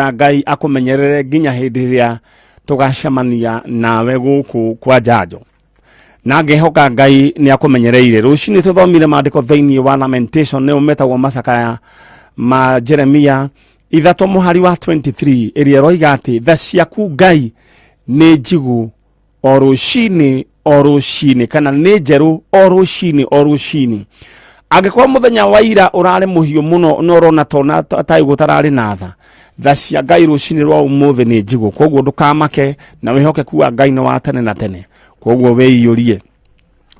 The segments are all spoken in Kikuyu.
Ngai akũmenyerere nginya hĩndĩ ĩrĩa tũgacemania nawe gũkũ kwa njanjo, na ngehoka Ngai nĩ akũmenyereire. Rũcinĩ tũthomire maandĩko thĩinĩ wa Lamentation, nĩo metagwo macakaya ma Jeremia 3 mũhari wa 23, ĩrĩa ĩroiga atĩ tha ciaku Ngai nĩ njigu o rũcinĩ o rũcinĩ, kana nĩ njerũ o rũcinĩ o rũcinĩ. Angĩkorwo mũthenya wa ira ũrarĩ mũhiũ mũno na ũrona tona taĩ gũtararĩ na tha, tha cia Ngai rũcinĩ rwa ũmũthĩ nĩ njigũ. Koguo ndũkamake, na wĩhokeku wa Ngai nĩ wa tene na tene. Koguo wĩiyũrie.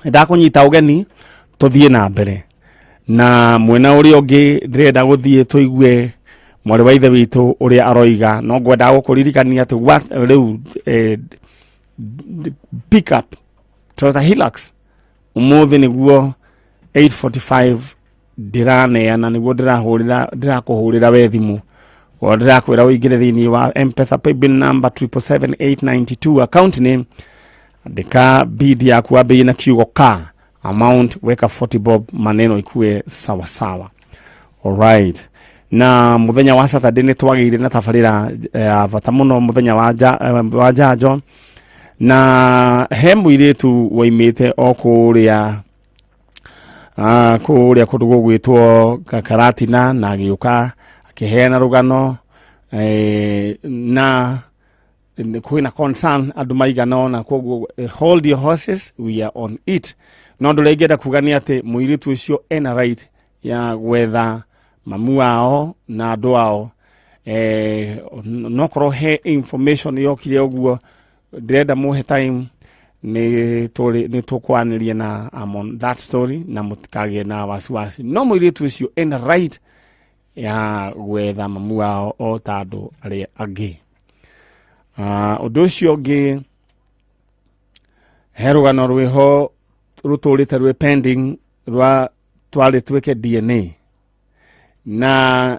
Ndakũnyita ũgeni tũthiĩ na mbere na mwena ũrĩa ũngĩ. Ndĩrenda gũthiĩ tũigue mwarĩ wa ithe witũ ũrĩa aroiga, no ngwendaga gũkũririkania atĩ rĩu pick up Toyota Hilux ũmũthĩ nĩguo 8:45 ndĩraneana, nĩguo ndĩrahũrĩra, ndĩrakũhũrĩra we thimũ o ndĩrakwĩra ũingĩre thĩinĩ wa M-Pesa paybill number 777892, account name andĩka bid yaku, wambĩrĩrie na kiugo ka amount, weka 40 bob, maneno ikue sawa sawa. Alright, na muthenya wa Saturday nĩ twagĩire na tabarĩra ya bata mũno, mũthenya wa njanjo, na he mũirĩtu waimĩte o kũrĩa kũrĩa kũndũ gũgwĩtwo Karatina, na agĩũka akĩheana rũgano na kwĩna concern andũ maigana ona. Koguo hold your horses, we are on it. No ũndũ ũrĩa ingĩenda kuga nĩ atĩ mũirĩtu ũcio ena right ya gwetha mamu wao na andũ ao. No korwo he information yokire ũguo, ndĩrenda mũhe time nĩ tũkwanĩria na I'm on that story, na mũtikagĩe na wasiwasi. No mũirĩtu ũcio ena right ya gwetha mamu wao o ta andũ arĩa angĩ. Ũndũ ũcio ũngĩ, he rũgano rwĩho rũtũrĩte rwĩ pending rwa twarĩ twĩke DNA na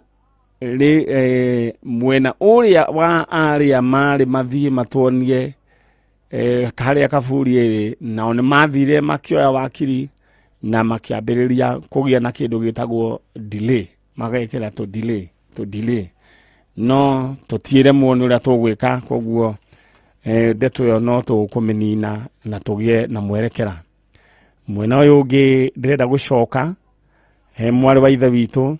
rĩ, mwena ũrĩa wa arĩa marĩ mathiĩ matuonie harĩa kaburi ĩrĩ, nao nĩ mathire makĩoya wakiri na makĩambĩrĩria kũgĩa na kĩndũ gĩtagwo delay, magekĩra tũ delay tũ delay, no tũtiĩremwo nĩ ũrĩa tũgwĩka. Koguo ndeto ĩyo no tũkũmĩnina na tũgĩe na mwerekera. Mwena ũyũ ũngĩ, ndĩrenda gũcoka he mwarĩ wa ithe witũ,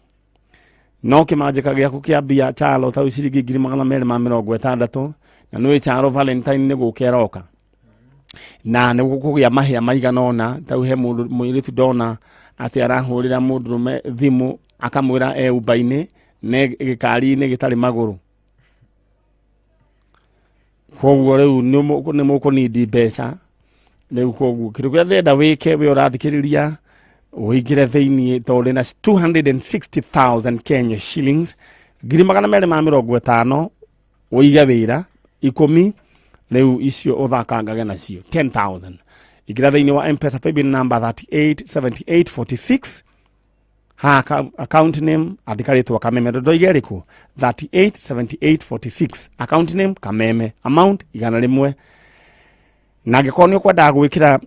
no kĩmanjĩka gĩaku kĩa mbia chalo ta ciringi 260,000, na nĩwĩ chalo Valentine nĩ gũka ĩroka na nĩ gũkũgĩa mahĩa maigana ũna. Tau he mũndũ mũirĩtu ndona atĩ arahũrĩra mũndũrũme thimũ akamwĩra e Uber-inĩ ne gĩkari-inĩ gĩtarĩ magũrũ. Koguo rĩu nĩ mũkũnindi mbeca rĩu. Koguo kĩndũ kĩrĩa ndĩrenda wĩke, we ũrathikĩrĩria, ũingĩre thĩiniĩ tondũ na 260,000 Kenya shillings, 250,000, ũige wĩra 10 rĩu icio ũthakangage nacio 10,000. Ingĩra thĩinĩ wa M-Pesa paybill number 387846, ha account name andĩka rĩtwa Kameme. Ndoiga ĩrĩkũ? 387846, account name Kameme, amount 100. Na angĩkorwo nĩ ũkwendaga gwĩkĩra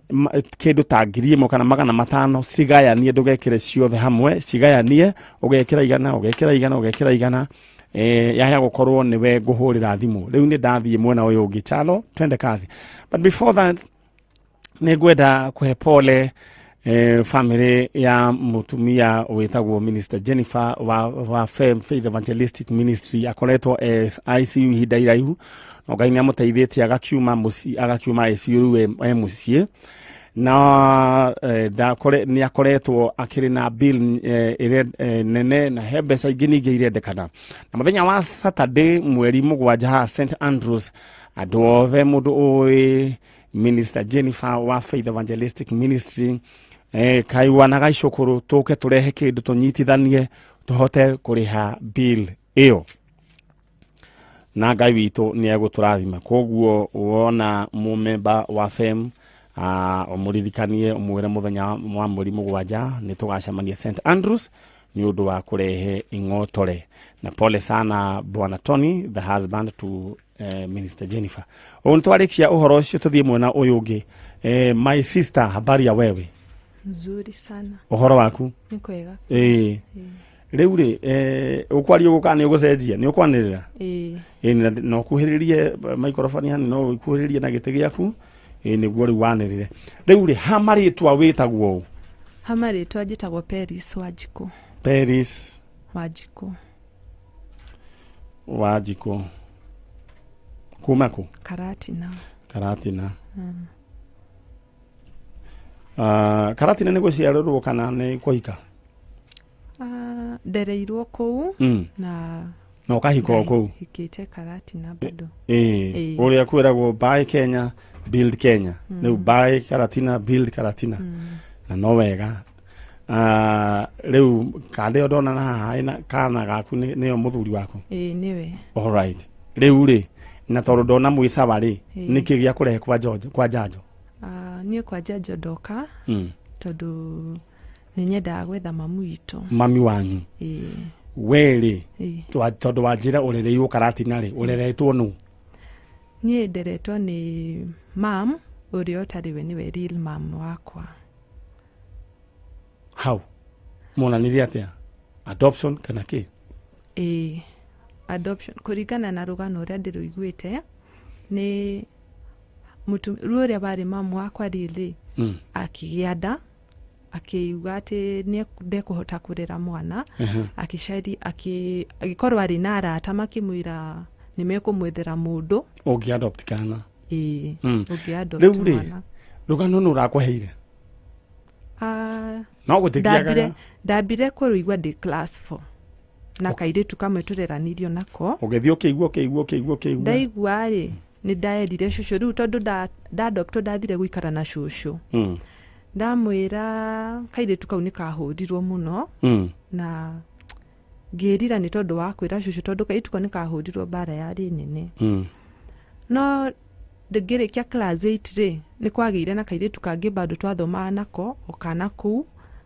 kĩndũ ta 1,000 kana 500, cigayanie, ndũgekĩre ciothe hamwe, cigayanie, ũgekĩra 100, ũgekĩra 100, ũgekĩra 100. Yaya gũkorwo nĩwe ngũhũrĩra thimũ. Rĩu nĩ ndathiĩ mwena ũyũ ũngĩ. Chalo, twende kazi. But before that, nĩ ngwenda kũhe pole family ya mũtumia wĩtagwo Minister Jennifer wa FEM, Faith Evangelistic Ministry. Akoretwo ICU ihinda iraihu, no Ngai nĩ amũteithĩtie agakiuma mũciĩ, agakiuma ICU, rĩu e mũciĩ, na nĩ akoretwo akĩrĩ na bill ĩrĩa nene, na he mbeca ingĩ ningĩ irendekana. Na mũthenya wa Saturday mweri 7 haha St Andrews, andũ othe mũndũ ũĩ Minister Jennifer wa Faith Evangelistic Ministry, kaigua na gaicũkũrũ, tũke tũrehe kĩndũ tũnyitithanie tũhote kũrĩha bill ĩyo, na Ngai witũ nĩ egũtũrathima. Koguo wona mũmemba wa FEM, ũmũririkanie, ũmwĩre mũthenya wa mweri 7 nĩ tũgacemania St Andrews nĩ ũndũ wa kũrehe ing'otore. Na pole sana bwana Tony, the husband to Minister Jennifer. Ũũ nĩ twarĩkia ũhoro ũcio, tũthiĩ mwena ũyũ ũngĩ. My sister, habari ya wewe? Nzuri sana. Ũhoro waku? Ni kwega. Ĩĩ, Rĩu rĩ, ũkwaria ũguo kana nĩ ũgũcenjia, nĩ ũkwanĩrĩra? Ĩĩ. Ĩĩ, na ũkuhĩrĩrie maikoroboni hanini, no ũkuhĩrĩrie na gĩtĩ gĩaku. Ĩĩ, nĩguo rĩu wanĩrĩre. Rĩu rĩ, ha marĩtwa wĩtagwo ũ? Ha marĩtwa njĩtagwo Peris Wanjikũ. Peris Wanjikũ. Wanjikũ. Kuma kũ? Karatina. Karatina. Ah, Karatina nĩ gũciarĩrwo kana nĩ kũhika? Ah, ndereirwo kũu na Na ũkahika o kũu? Hikĩte Karatina bado. Ĩĩ, Ĩĩ. ũrĩa kwĩragwo buy Kenya build Kenya. Rĩu buy Karatina build Karatina. Na no wega. Ah, rĩu kanda ĩyo ndona na haha ĩna kana gaku nĩyo mũthuri waku? Ĩĩ, nĩwe. All right. Rĩu rĩ, na tondũ ndona mwĩ sawa rĩ, Ĩĩ. nĩkĩ gĩa kũrehe kwa George, kwa Njanjo? Ah, niĩ kwa Njanjo ndoka tondũ nĩ nyendaga gwetha mamu witũ. Mami wanyu? Ĩĩ. We rĩ, Ĩĩ. tondũ wanjĩra ũrereirwo Karatina rĩ, ũreretwo nũ? Niĩ nderetwo nĩ mam ũrĩa ũtarĩ we nĩwe real mam wakwa. Hau monanirie atĩa, adoption kana kĩ? Ĩĩ, adoption. Kũringana na rũgano ũrĩa ndĩrũiguĩte nĩ rĩu ũrĩa warĩ mamu wakwa rĩrĩ akĩgĩa nda, akiuga atĩ ndekũhota kũrera mwana. Akĩcari agĩkorwo arĩ na arata makĩmwĩra nĩ mekũmwethera mũndũ ũngĩ adopt kana. Ĩĩ. Ũngĩ adopt Rĩu rĩ, mwana. Rũgano nũ ũrakũheire? Ah, no gũtikiagaga. Ndambire kũrũigua ndĩ class 4 na kairĩtu kamwe tũreranĩirio nako. Ũgĩthiĩ ũkĩigua ũkĩigua ũkĩigua ũkĩigua. Ndaigua rĩ, nĩ ndaerire cũcũ rĩu tondũ ndadoptwo ndathire gũikara na cũcũ. Ndamwĩra kairĩtu kau nĩ kahũrirwo mũno na ngĩrira nĩ tondũ wa kwĩra cũcũ tondũ kairĩtu kau nĩ kahũrirwo mbara yarĩ nene. No ngĩrĩkia class 8 rĩ, nĩ kwagĩire na kairĩtu kangĩ bado twathomaga nako o kana kũu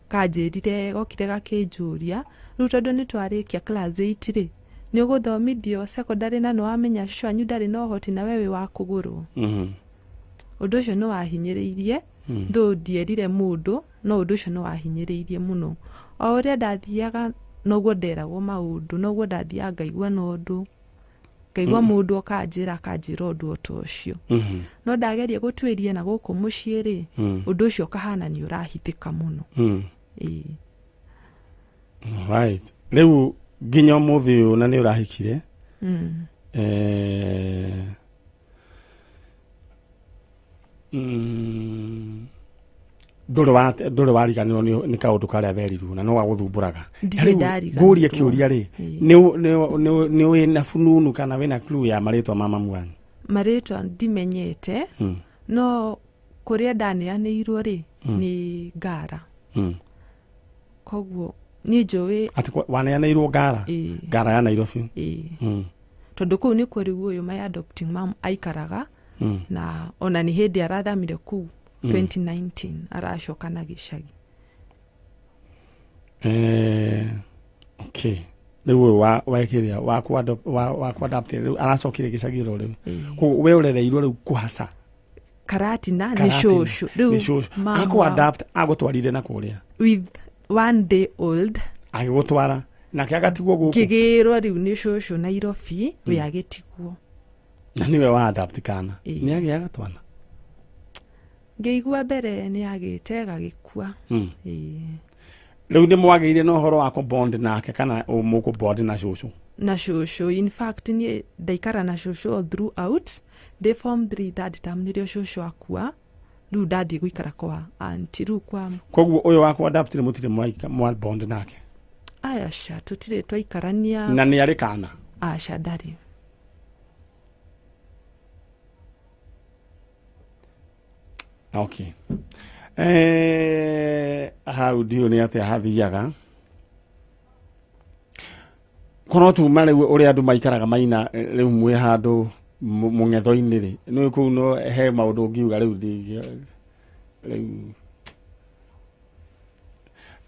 kanjĩrire, gokire gakĩnjũria rĩu tondũ nĩ twarĩkia class 8 rĩ, nĩ ũgũthomithio secondary na nĩ wamenya cũcũ wanyu ndarĩ na ũhoti na we wĩ wa kũgũrwo. Ũndũ ũcio nĩ wahinyĩrĩirie, though ndierire mũndũ, no ũndũ ũcio nĩ wahinyĩrĩirie mũno. O ũrĩa ndathiaga noguo nderagwo maũndũ, noguo ndathiaga ngaigua na ũndũ, ngaigua mũndũ okanjĩra akanjĩra ũndũ o ta ũcio. No ndageria gũtuĩria na gũkũ mũciĩ rĩ, ũndũ ũcio ũkahana nĩ ũrahithĩka mũno. Ĩĩ. Right. Rĩu nginya ũmũthĩ ũyũ na nĩ ũrahikire. Ndũrĩ wariganĩrwo nĩ kaũndũ karĩa werirwo na no gagũthumbũraga. Ndirĩ Rĩu ndariganĩrwo. Ngũrie kĩũria rĩ, Ĩĩ. nĩ wĩna fununu kana wĩna clue ya marĩtwa ma mamu wanyu? Marĩtwa ndimenyete, no kũrĩa ndaneanĩirwo rĩ, nĩ Ngara. Koguo niĩ njũĩ Atĩ waneanĩirwo Ngara? Ĩĩ. Ngara ya Nairobi. Ĩĩ. Tondũ kũu nĩkuo rĩu ũyũ my adopting mom aikaraga, na ona nĩ hĩndĩ arathamire kũu 2019 aracoka na gĩcagi. Okay. Rĩu ũyũ wa kĩrĩa, wa ku adopt, wa ku adapt, rĩu aracokire gĩcagi ro rĩu. Ĩĩ. Koguo we ũrereirwo rĩu kũhaca. Karatina nĩ Karatina. cũcũ. Rĩu Nĩ cũcũ. mama Akũ adapt agũtwarire na kũrĩa. With 1 day old. Agĩgũtwara. Nake agatigwo gũkũ. Ngĩgĩrwo rĩu nĩ cũcũ Nairobi, we agĩtigwo. Na nĩwe wa adapt kana. Ĩĩ. Nĩ agĩaga twana. Ngĩigua mbere nĩ agĩte gagĩkua. Ĩĩ. Rĩu nĩ mwagĩire na ũhoro wa kũbond nake kana mũkũbond na cũcũ? Na cũcũ. In fact, niĩ ndaikara na cũcũ all throughout. Ndĩ form 3 third term nĩrĩo cũcũ akua. Rĩu ndathiĩ gũikara kwa auntie, rĩu kwa Koguo ũyũ wa kũ-adapt nĩ mũtirĩ mwa bond nake? Aca, tũtirĩ twaikarania. Na nĩ arĩ kana? Aca, ndarĩ. Okay. Hau ndiũĩ nĩ atĩa hathiaga. Korwo tuma rĩu ũrĩa andũ maikaraga maina rĩu mwĩ handũ mũng'etho-inĩ rĩ, nĩ kũu no he maũndũ ũngiuga rĩu rĩu.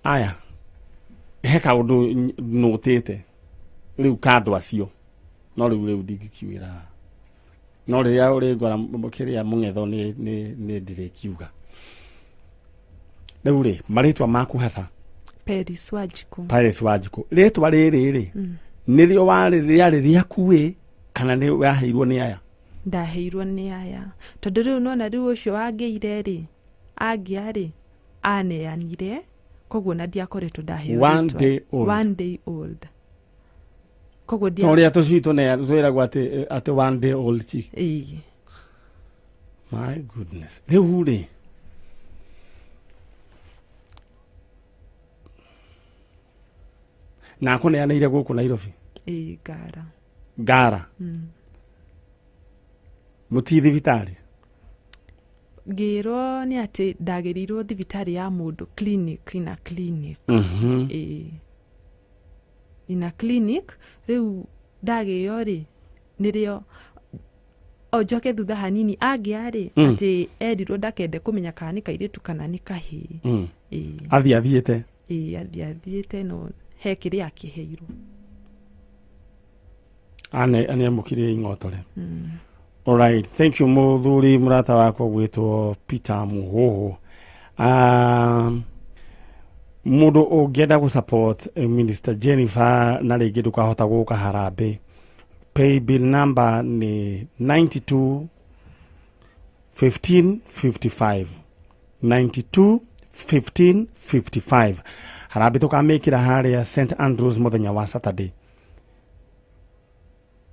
Aya, he kaũndũ nũtĩte rĩu ka andũ acio, no rĩu ndingĩkiuĩra. No rĩrĩa ũrĩngora kĩrĩa mũng'etho nĩ ndĩrĩkiuga. Rĩu rĩ, marĩtwa maku hasa? Peris Wanjikũ. Paris Wanjikũ. Rĩtwa rĩrĩ rĩ, nĩrĩo warĩ rĩarĩ rĩaku ĩ, kana nĩ waheirwo nĩ aya? Ndaheirwo nĩ aya, tondũ rĩu nona rĩu ũcio wangĩire rĩ, angĩa rĩ, aneanire, koguo na ndiakoretwo ndaheo One rĩtwa. day old. One day old, koguo Ta ndia ũrĩa tũcui twĩragwo atĩ one day old chick. Ĩĩ. My goodness. Rĩu rĩ, na akũneanĩire gũkũ Nairobi? Ĩĩ, Ngara. Ngara. Mũtii thibitarĩ? Ngĩrwo nĩ atĩ ndagĩrĩirwo thibitarĩ ya mũndũ, clinic, ina clinic. Ĩĩ, ina clinic. Rĩu ndagĩo rĩ, nĩrĩo o njoke thutha hanini, angĩa rĩ, atĩ erirwo ndakende kũmenya kana nĩ kairĩtu kana nĩ kahĩĩ. Ĩĩ. Athiĩ athiĩte? Ĩĩ, athiĩ athiĩte, no he kĩrĩa akĩheirwo. Ane nĩamũkire ing'otore. Alright, thank you mũthuri mũrata wakwa gwĩtwo Peter Muhuhu. Mũndũ ũngĩenda gũ support Minister Jennifer na rĩngĩ ndũkahota gũka harambĩ, pay bill number nĩ 92 15 55, 92 15 55. Harambĩ tũkamĩkĩra harĩa St Andrews mũthenya wa Saturday.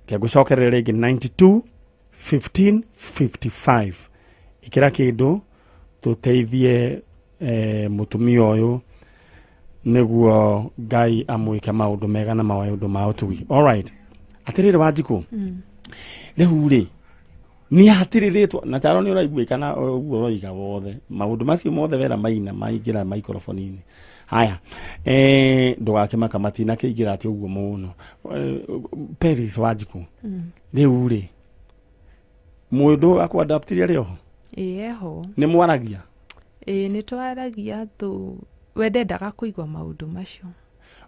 Kengũcokerere rĩngĩ, 92 15 55. Ĩkĩra kĩndũ tũteithie mũtumia ũyũ nĩguo Ngai amwĩke maũndũ mega na maũndũ ma ũtugi. Alright, atĩrĩrĩ Wanjikũ, rĩu rĩ nĩ hatirĩ rĩtwa na taro nĩ ũraiguĩka na ũguo ũroiga wothe maũndũ macio mothe wera maina maingĩra maikoroboni-inĩ haya, ndũgakĩmaka matinakĩingĩra atĩ ũguo mũno. Peris Wanjikũ, rĩu rĩ mũndũ akwadaptirie rĩ oho? Ĩĩ, eho. Nĩ mwaragia? Ĩĩ, nĩ twaragia tũ, we ndendaga kũigua maũndũ macio.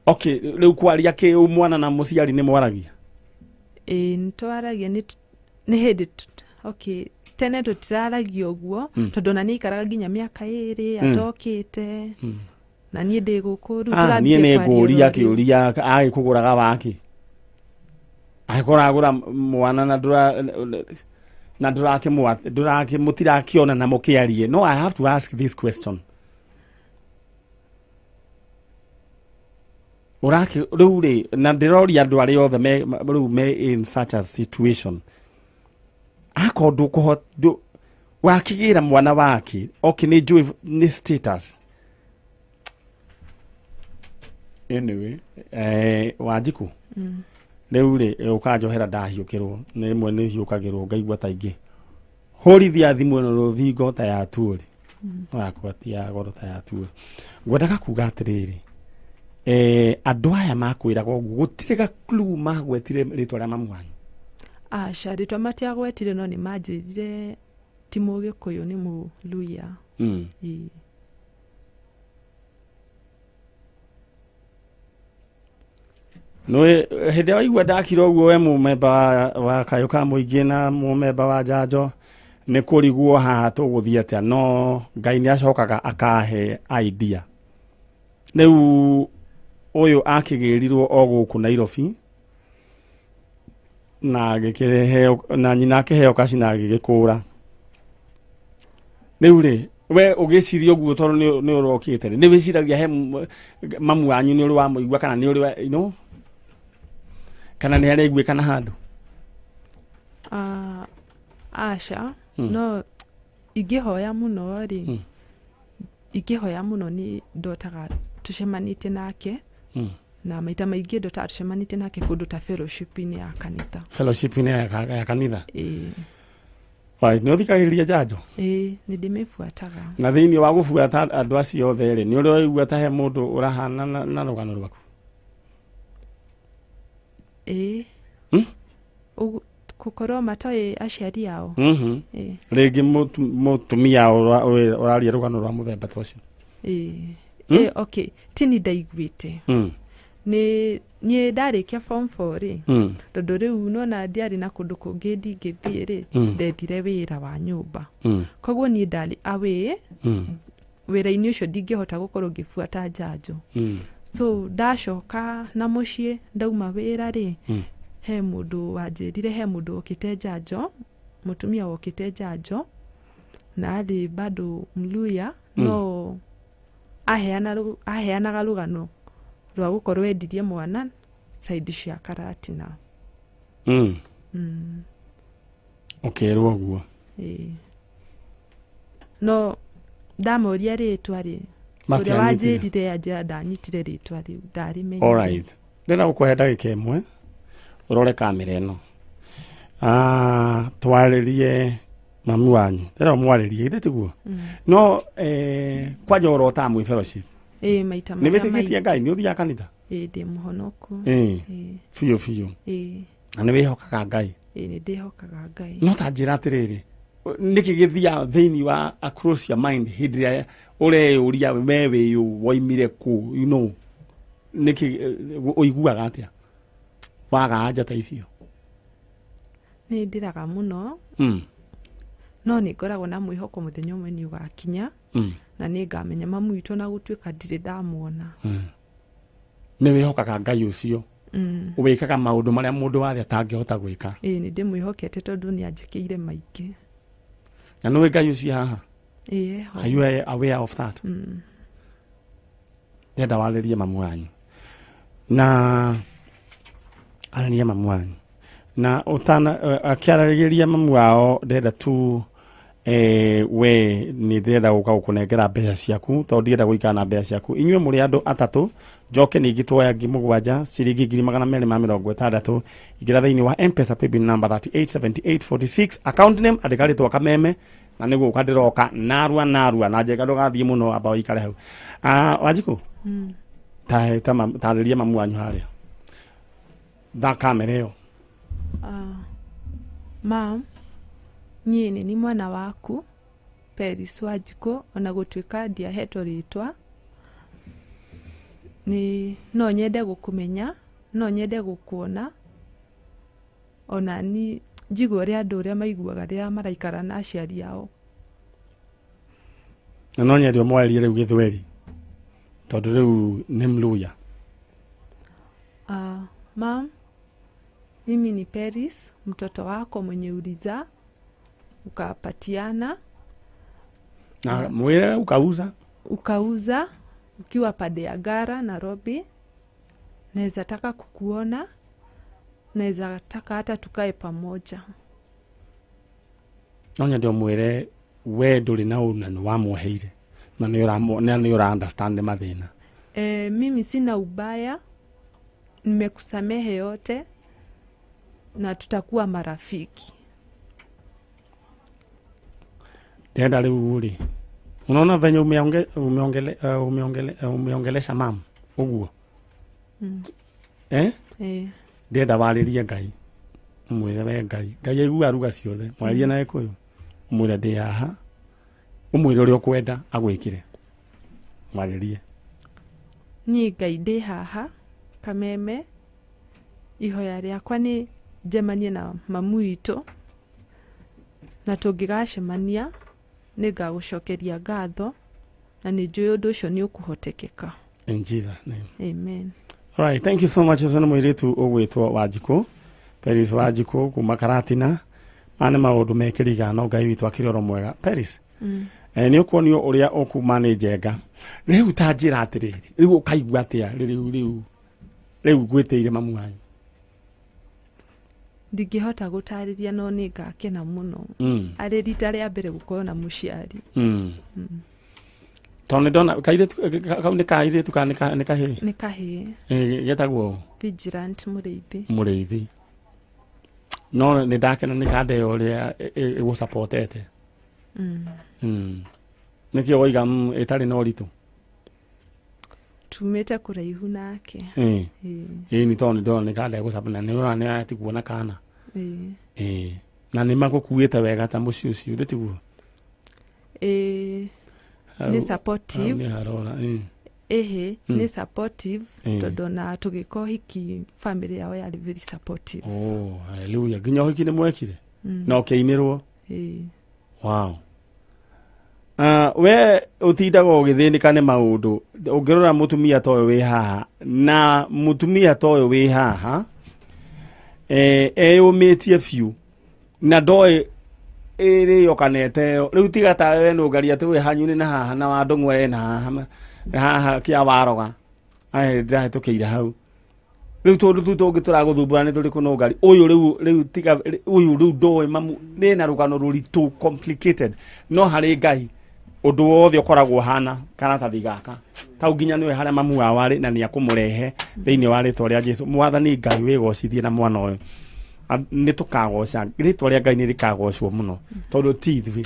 Okay, rĩu kwaria kĩ mwana na mũciari nĩ mwaragia? Ĩĩ, nĩ twaragia, nĩ hĩndĩ okay, tene tũtiraragia ũguo, tondũ ona nĩ aikaraga nginya mĩaka 2 atokĩte, na niĩ ndĩ gũkũ rĩu. Ah, niĩ Tũrambie nĩ kwaria ngũria oro rĩu. kĩũria, agĩkũgũraga waki angĩkorwo agũra mwana na ndũra na ndũrakĩmwa ndũrakĩ mũtirakĩona na mũkĩarie? No, I have to ask this question. Ũrakĩ rĩu rĩ, na ndĩroria andũ arĩa othe me rĩu me in such a situation, akorwo ndũkũhota wakĩgĩra mwana wake, okay, nĩ njũĩ nĩ status. Anyway, Wanjikũ, rĩu rĩ ũkanjohera ndahiũkĩrwo nĩ rĩmwe, nĩ hiũkagĩrwo ngaigua ta ingĩ hũrithia thimũ ĩno rũthingo ta ya tuori, no yakwa ti ya goro ta ya tuori. Ngwendaga kuga atĩrĩrĩ, andũ aya makwĩraga ũguo gũtirĩ ga clue magwetire rĩtwa rĩa mamu wanyu? Aca, rĩtwa matiagwetire, no nĩ manjĩrire ti Mũgĩkũyũ, nĩ Mũluya. Ĩĩ. Nĩ hĩndĩ ĩrĩa waigua ndakira ũguo, we mũmemba wa kayũ ka mũingĩ na mũmemba wa njanjo, nĩ kũrigwo haha tũgũthiĩ atĩa, no Ngai nĩ acokaga akahe idea. Rĩu ũyũ akĩgĩrirwo o gũkũ Nairobi na agĩkĩheo na nyina akĩheo kaci na agĩgĩkũra. Rĩu rĩ, we ũgĩciria ũguo tondũ nĩ ũrokĩte rĩ, nĩ wĩciragia he mamu wanyu nĩ ũrĩ wamũigua kana nĩ ũrĩ you know, kana nĩ araiguĩkana handũ? Ah, aca. No ingĩhoya mũno rĩ, ingĩhoya mũno nĩ ndotaga tũcemanĩtie nake, na maita maingĩ ndotaga tũcemanĩtie nake kũndũ ta fellowship-inĩ ya kanitha. Fellowship-inĩ ya kanitha? Ĩĩ. Right, nĩ ũthikagĩrĩria njanjo? Ĩĩ, nĩ ndĩmĩbuataga. Na thĩinĩ wa gũbuata andũ acio othe rĩ, nĩ ũrĩ waigua ta he mũndũ ũrahana na rũgano rwaku? Ĩĩ. Gũkorwo matoĩ aciari ao? Ĩĩ. Rĩngĩ mũtumia ũraria rũgano rwa mũthemba ta ũcio? Ĩĩ. Ĩĩ, okay, tini ndaiguĩte. Nĩ niĩ ndarĩkia form 4 rĩ, tondũ rĩu nona ndiarĩ na kũndũ kũngĩ ndingĩthiĩ rĩ, ndethire wĩra wa nyũmba, koguo niĩ ndarĩ away. Wĩra-inĩ ũcio ndingĩhota gũkorwo ngĩbuata njanjo. So ndacoka na mũciĩ, ndauma wĩra rĩ, he mũndũ wanjĩrire he mũndũ wokĩte njanjo, mũtumia wokĩte njanjo, na arĩ bado Mluya, no aheanaga rũgano rwa gũkorwo endirie mwana side cia Karatina. Ũkerwo ũguo. Ĩĩ. No ndamoria rĩtwa rĩ, ũrĩa Matianyitire. Wanjĩrire anjĩra ndanyitire rĩtwa rĩu, ndarĩmenyire. Alright, ndĩrenda gũkũhe ndagĩka ĩmwe ũrore kamera ĩno. Ah, twarĩrie mami wanyu, ndĩrenda ũmwarĩrie, githĩ tiguo? No kwanja ũrotaga mwĩ fellowship? Ĩĩ, maita Nĩ marĩa wĩtĩkĩtie maingĩ. Ngai? Nĩ ũthiaga kanitha? Ĩĩ, ndĩ mũhonoku. Ĩĩ. Biũ biũ? Ĩĩ. Na nĩ wĩhokaga Ngai? Ĩĩ, nĩ ndĩhokaga Ngai. No ta njĩra atĩrĩrĩ, nĩkĩ gĩthiaga thĩinĩ wa across your mind hĩndĩ ĩrĩa ũreyũria we wĩyũ, woimire kũ, nĩkĩ ũiguaga atĩa waga anja ta icio? Nĩ ndĩraga mũno. No nĩ ngoragwo na mwĩhoko mũthenya ũmwe nĩ ũgakinya na nĩ ngamenya mamu witũ, na gũtuĩka ndirĩ ndamuona. Nĩ wĩhokaga Ngai ũcio wĩkaga maũndũ marĩa mũndũ wathe atangĩhota gwĩka? Ĩĩ, nĩ ndĩmwĩhokete tondũ nĩ anjĩkĩire maingĩ. Na nĩwĩ Ngai ũcio haha? Ĩĩ, eho. Are you aware of that? Ndenda warĩrie mamu wanyu na arĩrie mamu wanyu na ũtana akĩaragĩria mamu wao, ndĩrenda tu we nĩ ndĩrenda gũka gũkũnengera mbeca ciaku tondũ ndirenda gũikara na mbeca ciaku. Inyuĩ mũrĩ andũ atatũ, njoke ningĩ tuoya ngiri mũgwanja, ciringi 260,000. Ingĩra thĩinĩ wa Mpesa paybill number 387846, account name andĩka rĩtwa Kameme, na nĩ gũka ndĩroka narua narua na njenga. Ndũgathiĩ mũno, amba ũikare hau. Ah, Wanjikũ, tarĩria mamu wanyu harĩa tha kamera ĩyo. Ah, mam, niĩ nĩ ni mwana waku Peris Wanjikũ, ona gũtuĩka ndiahetwo rĩtwa, nĩ no nyende gũkũmenya, no nyende gũkuona, ona ni njigue ũrĩa andũ ũrĩa maiguaga rĩrĩa maraikara na aciari ao. Na no nyende ũmwarĩrie rĩu gĩthweri tondũ rĩu nĩ Mluya. Uh, mam, mimi ni Peris, mtoto wako mwenye ulizaa ukapatiana. Na mwĩre ukauza. Ukauza ukiwa pande ya Ngara, Nairobi. Naweza taka kukuona, naweza taka hata tukae pamoja. No nyende ũmwĩre we ndũrĩ na ũru na nĩ wamwoheire na nĩ na nĩ ũra understand mathĩna. E, mimi sina ubaya, nimekusamehe yote na tutakuwa marafiki. Ndĩrenda rĩu rĩ, unaona venye umeongelesha mam ũguo, eh? E. Ndĩrenda warĩrie Ngai, ũmwĩre we Ngai, Ngai aiguaga ruga ciothe. Mwarĩrie na Gĩkũyũ, ũmwĩre ndĩ haha, ũmwĩre ũrĩa ũkwenda agwĩkĩre, mwarĩrie. Niĩ Ngai ndĩ haha Kameme, ihoya rĩakwa nĩ njemanie na mamu witũ, na tũngĩgacemania nĩ ngagũcokeria ngatho, na nĩ njũĩ ũndũ ũcio nĩ ũkũhotekeka. In Jesus name. Amen. All right, thank you so much. Ũcio nĩ mũirĩtu ũgwĩtwo Wanjikũ, Peris Wanjikũ kuma Karatina. Maya nĩ maũndũ mekĩriga, no Ngai witũ akĩrĩ oro mwega. Peris, nĩ ũkuonio ũrĩa ũkuma nĩ njenga. Rĩu ta njĩra atĩrĩrĩ, rĩu ũkaigua atĩa rĩu rĩu rĩu ngwĩtĩire mamu wanyu? Ndingĩhota gũtarĩria, no nĩ ngakena mũno arĩ rita rĩa mbere gũkorwo na mũciari. Tondũ nĩ ndona kairĩtu kau, nĩ kairĩtu kana nĩ kahĩĩ? Nĩ kahĩĩ. Getagwo? Vigilant Mũrĩithi. Mũrĩithi. No nĩ ndakena nĩ kandeo ũrĩa ĩgũcapotete. Nĩkĩo woiga ĩtarĩ na ũritũ. Tumĩte kũraihu nake. Ĩĩ. Ĩĩ, nĩ tondũ nĩ ndona nĩ kanda ĩgũcapa na nĩ ũrona nĩ atigwo na kana. Ĩĩ. Ĩĩ, na nĩ magũkuĩte wega ta mũciĩ ũcio, ndĩ tiguo? Ĩĩ, nĩ supportive. Nĩ harora, ĩĩ. Ĩhĩ, nĩ supportive, tondũ ona tũgĩka ũhiki family yao yarĩ very supportive. Oh, hallelujah, nginya ũhiki nĩ mwekire na ũkĩinĩrwo? Ĩĩ. Wow. We ũtindaga ũgĩthĩnĩka nĩ maũndũ. Ũngĩrora mũtumia ta ũyũ wĩ haha na mũtumia ta ũyũ wĩ haha, eyũmĩtie biũ na ndoĩ ĩrĩo kana ĩteo. Rĩu tiga ta we nũngaria atĩ wĩ hanyu na haha na wandũng'wa ena haha haha kĩa waroga. Aya ndĩrahĩtũkĩire hau. Rĩu tũndũ tũu tũngĩ tũragũthumbũra nĩ tũrĩkũ nũngari? Ũyũ rĩu tiga ũyũ rĩu ndoĩ mamu nĩ na rũgano rũritũ complicated. No harĩ Ngai ũndũ wothe ũkoragwo hana karatathi gaka. Tau nginya nĩwe harĩa mamu wao arĩ na nĩakũmũrehe thĩinĩ wa rĩtwa rĩa Jesu. Mwathani Ngai wĩgocithie na mwana ũyũ. Nĩ tũkagoca rĩtwa rĩa Ngai nĩ rĩkagocwo mũno tondũ ti ithuĩ.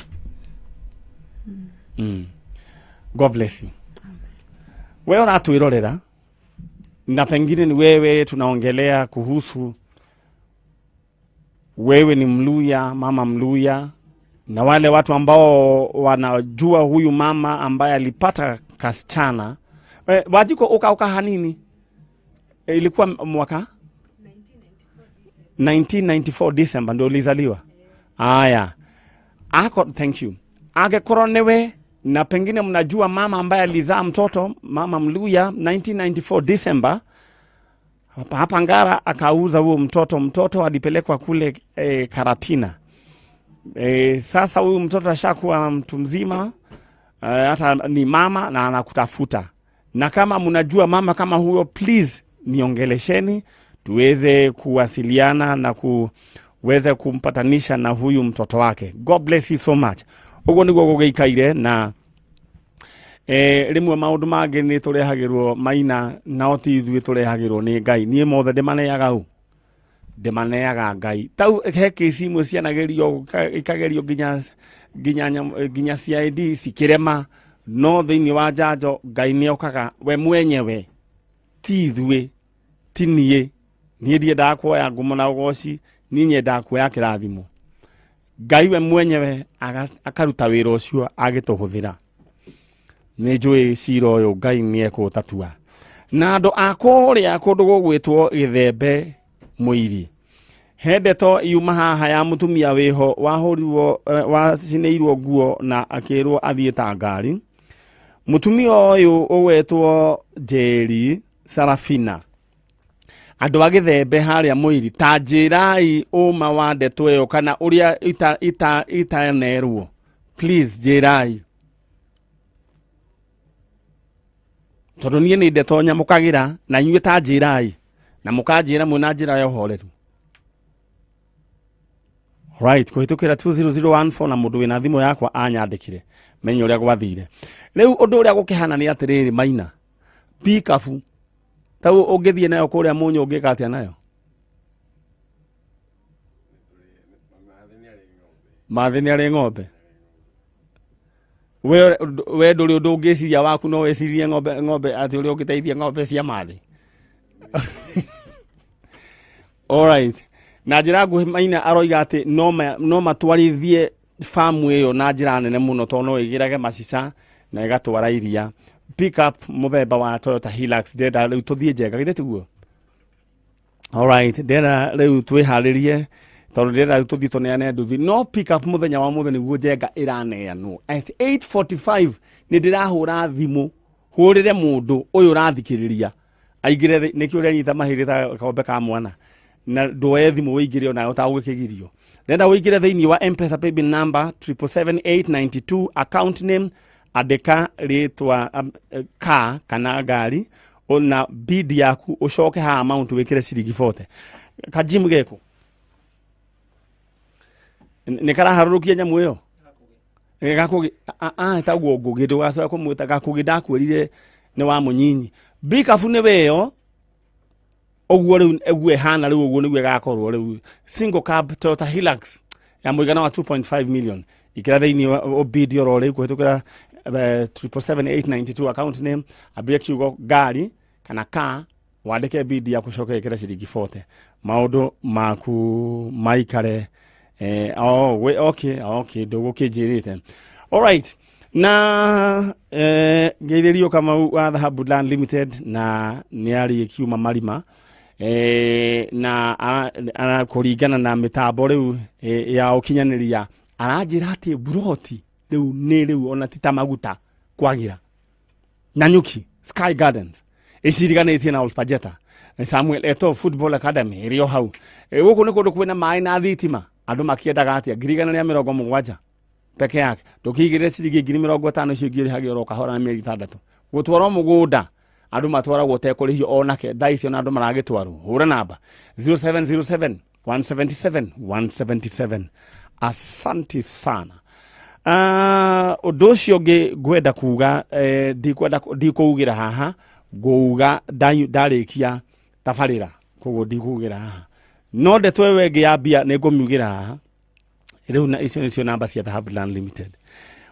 God bless you. We ũratwĩrorera na pengine ni wewe tunaongelea kuhusu, wewe ni Mluya, mama Mluya, na wale watu ambao wanajua huyu mama ambaye alipata kasichana. Wajiko uka hanini? Ilikuwa mwaka 1994 December ndio ulizaliwa. Aya. Ako, thank you. Angekorwo niwe na pengine mnajua mama ambaye alizaa mtoto, mama Mluya 1994 December hapa Ngara, akauza huo mtoto. Mtoto alipelekwa kule Karatina. Sasa huyu mtoto ashakuwa mtu mzima, hata ni mama na anakutafuta. Na kama mnajua mama kama huyo, please niongelesheni tuweze kuwasiliana na kuweze kumpatanisha na huyu mtoto wake. God bless you so much. Uguo niguo gũgĩikaire na rĩmwe maũndũ mangĩ nĩ tũrehagĩrwo maina nao ti ithuĩ tũrehagĩrwo nĩ Ngai. Niĩ mothe ndĩmaneaga ũ? Ndĩmaneaga Ngai. Tau he kesi imwe cianagerio ikagerio nginya CID cikĩrema, no thĩinĩ wa njanjo Ngai nĩokaga we mwenyewe, ti ithuĩ, ti niĩ. Niĩ ndiendaga kuoya ngumo na ũgoci, niĩ nyendaga kuoya kĩrathimo. Ngai we mwenyewe akaruta wĩra ũcio agĩtũhũthĩra. Nĩ njũĩ cira ũyũ Ngai nĩekũũtatua. Na andũ a kũrĩa kũndũ gũgwĩtwo Gĩthembe Mũiri, he ndeto yuma haha ya mũtumia wĩho wahũrirwo, wacinĩirwo nguo na akĩrwo athiĩ ta ngari. Mũtumia ũyũ ũgwetwo Njeri Sarafina. Andũ a Gĩthembe harĩa Mũiri, ta njĩrai ũma wa ndeto ĩyo kana ũrĩa itanerwo. Please njĩrai. Tondũ niĩ nĩ ndeto nyamũkagĩra na inyuĩ ta njĩrai na mũkanjĩra mwĩna njĩra ya ũhoreru. Right, kũhĩtũkĩra 20014 na mũndũ wĩna thimũ yakwa anyandĩkire menye ũrĩa gwathire. Rĩu ũndũ ũrĩa gũkĩhana nĩ atĩrĩrĩ, Maina, pikabu tau ũngĩthiĩ nayo kũrĩa Mũnyũ ũngĩka atĩa nayo? Mathĩ nĩ arĩ ng'ombe. We ndũrĩ ũndũ ũngĩciria waku, no wĩcirie ng'ombe atĩ ũrĩa ũngĩteithia ng'ombe cia mathĩ. Alright. Na njĩra nguhĩ Maina aroiga atĩ no matwarithie famu ĩyo na njĩra nene mũno tondũ no ĩgĩrage macica na ĩgatwara iria. Pick up mũthemba wa Toyota Hilux, ndĩrenda rĩu tũthiĩ Njenga, githĩ tiguo? Alright, ndĩrenda rĩu twĩharĩrie tondũ ndĩrenda rĩu tũthiĩ tũneane nduthi. No pick up mũthenya wa mũthĩ nĩguo Njenga ĩraneanwo. At 8:45 nĩ ndĩrahũra thimũ hũrĩre mũndũ ũyũ ũrathikĩrĩria aingĩre nĩkĩo ũrĩa nyita mahĩndĩ ta gakombe ka mwana na nduoye thimũ wĩingĩre onayo ũtagũgĩkĩgirio. Ndĩrenda wĩingĩre thĩinĩ wa M-Pesa paybill number triple seven eight ninety two, account name andĩka rĩtwa, ka kana ngari na bid yaku, ũcoke haha amount wĩkĩre ciringi 40. Kajimu geko nĩ karaharũrũkia nyamũ ĩyo Gakũgĩ, ĩtagwo Ngũgĩ, ndũgacoke kũmwĩta Gakũgĩ, ndakwĩrire nĩ wa mũnyinyi. Bikabu nĩ weyo ũguo rĩu ũguo ĩhana rĩu ũguo nĩguo ĩgakorwo rĩu. Single cab Toyota Hilux ya mũigana wa 2.5 million. Ikĩra thĩinĩ wa ũbidi oro rĩu kũhĩtũkĩra triple seven eight ninety two account name, ambia kiugo ngari kana car, wandĩke bidi yaku ũcoke wĩkĩre ciringi 40. Maũndũ maku maikare. Oh, we, okay, okay, ndũgũkĩnjĩrĩte. Alright. Na ngeithĩrio Kamau wa Dhahabu Land Limited na nĩ arĩ kiuma marima na kũringana na mĩtambo rĩu ya ũkinyanĩria aranjĩra atĩ buroti Rĩu nĩ rĩu ona ti ta maguta kwagĩra. Nanyuki Sky Gardens ĩciriganĩtie na Olpajeta Samuel Eto'o Football Academy ĩrĩ o hau. Gũkũ nĩ kũndũ kwĩna maĩ na thitima. Andũ makĩendaga atĩa? 170,000 peke yake. Ndũkĩigĩrĩre ciringi 50,000 icio ingĩ ũrĩhage oro kahora na mĩeri 6. Gũtwarwo mũgũnda andũ matwaragwo ũtekũrĩhio onake thaa icio na andũ maragĩtwarwo. Hũra namba 0707 177 177. Asanti sana. Ũndũ ũcio ũngĩ ngwenda kuga, ndikwenda ndikũugĩra haha, ngũuga ndarĩkia tabarĩra, koguo ndikũugĩra haha, no ndeto ĩyo ĩngĩ ya mbia nĩ ngũmiugĩra haha rĩu, na icio nĩcio namba cia Dhahabu Land Limited.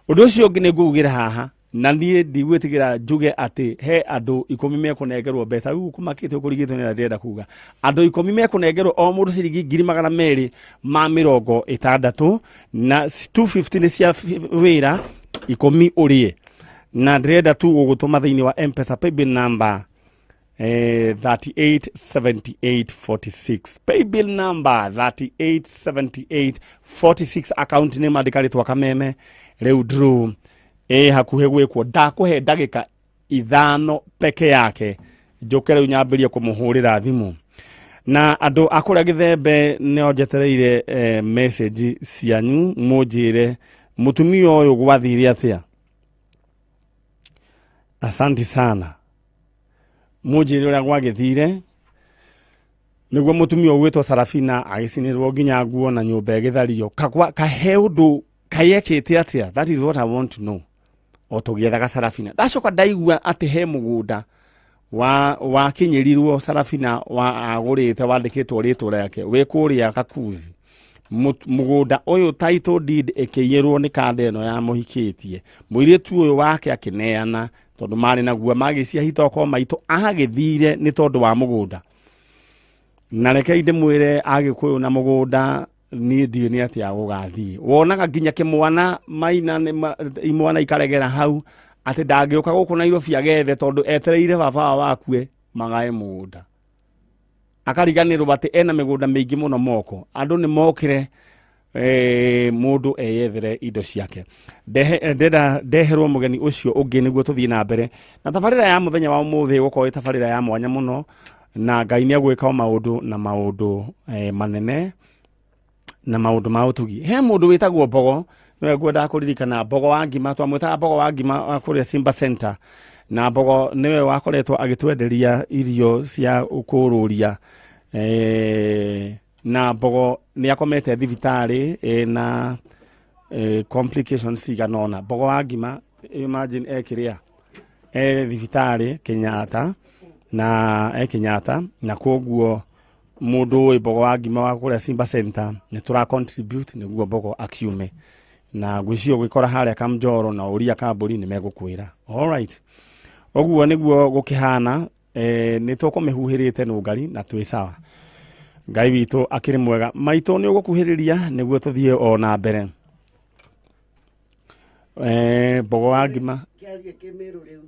Ũndũ ũcio ũngĩ nĩ ngũugĩra haha, na niĩ ndigwĩtigĩra njuge atĩ he andũ 10 mekũnengerwo mbeca. Rĩu kũmakĩte ũkũrigĩtwo nĩ ndĩrenda kuga andũ 10 mekũnengerwo o mũndũ ciringi 260,000, na 250 nĩ cia wĩra 10 ũrĩe, na ndĩrenda tu gũgũtũma thĩinĩ wa M-Pesa paybill number 387846, paybill number 387846, account nĩ mandĩka rĩtwa Kameme. Rĩu draw ĩ hakuhĩ gwĩkwo, ndakũhe ndagĩka 5 peke yake, njũke rĩu nyambĩrie kũmũhũrĩra thimũ. Na andũ a kũrĩa Gĩthembe nĩo njetereire message cianyu, mũnjĩre mũtumia ũyũ gwathire atĩa. Asanti sana, mũnjĩre ũrĩa gwagĩthire nĩguo mũtumia ũgwĩtwo Sarafina agĩcinĩrwo nginya nguo na nyũmba ĩgĩthario. Kagwa kahe ũndũ kayekĩte atĩa? That is what I want to know. O tũgĩethaga Sarafina, ndacoka ndaigua atĩ he mũgũnda wa wakinyĩrirwo Sarafina wa agũrĩte wandĩkĩtwo rĩtwa rĩake wĩ kũrĩa Kakuzi. Mũgũnda ũyũ title deed ĩkĩiyĩrwo nĩ kanda ĩno ya mũhikĩtie mũirĩtu ũyũ wake akĩneana, tondũ marĩ naguo magĩcia hitoko maitũ agĩthire nĩ tondũ wa mũgũnda. Na rekei ndĩmwĩre, Agĩkũyũ na mũgũnda niĩ ndiũĩ nĩ atĩa gũgathiĩ. Wonaga nginya kĩmwana maina imwana ikaregera hau atĩ ndangĩũka gũkũ Nairobi agethe, tondũ etereire baba wao akue magae mũgũnda, akariganĩrwo atĩ ena mĩgũnda mĩingĩ mũno moko. Andũ nĩ mokĩre, mũndũ eyethere indo ciake. Ndenda ndeherwo mũgeni ũcio ũngĩ nĩguo tũthiĩ na mbere na tabarĩra ya mũthenya wa ũmũthĩ. Gũkorwo ĩ tabarĩra ya mwanya mũno, na Ngai nĩ egwĩka o maũndũ na maũndũ manene na maũndũ ma ũtugi. He mũndũ wĩtagwo Mbogo, nĩwe ngwendaga kũririkana, Mbogo wa ngima, twamwĩtaga Mbogo wa ngima wa kũrĩa Simba Center, na Mbogo nĩwe wakoretwo agĩtwenderia irio cia kũrũria, na Mbogo nĩ akomete thibitarĩ na complications cigana ũna. Mbogo wa ngima, imagine, ekĩrĩa e thibitarĩ Kenyatta, na e Kenyatta, na koguo mũndũ ũĩ Mbogo wa ngima wa kũrĩa Simba Center, nĩ tũra contribute nĩguo Mbogo akiume, na ngwĩciria ũgĩkora harĩa Kamjoro na ũria kambũri nĩ megũkwĩra. Alright, ũguo nĩguo gũkĩhana. Nĩ tũkũmĩhuhĩrĩte nũngari na twĩ sawa. Ngai witũ akĩrĩ mwega. Maitũ, nĩ ũgũkuhĩrĩria nĩguo tũthiĩ o na mbere. Mbogo wa ngima. Kĩarie kĩmĩrũ rĩu.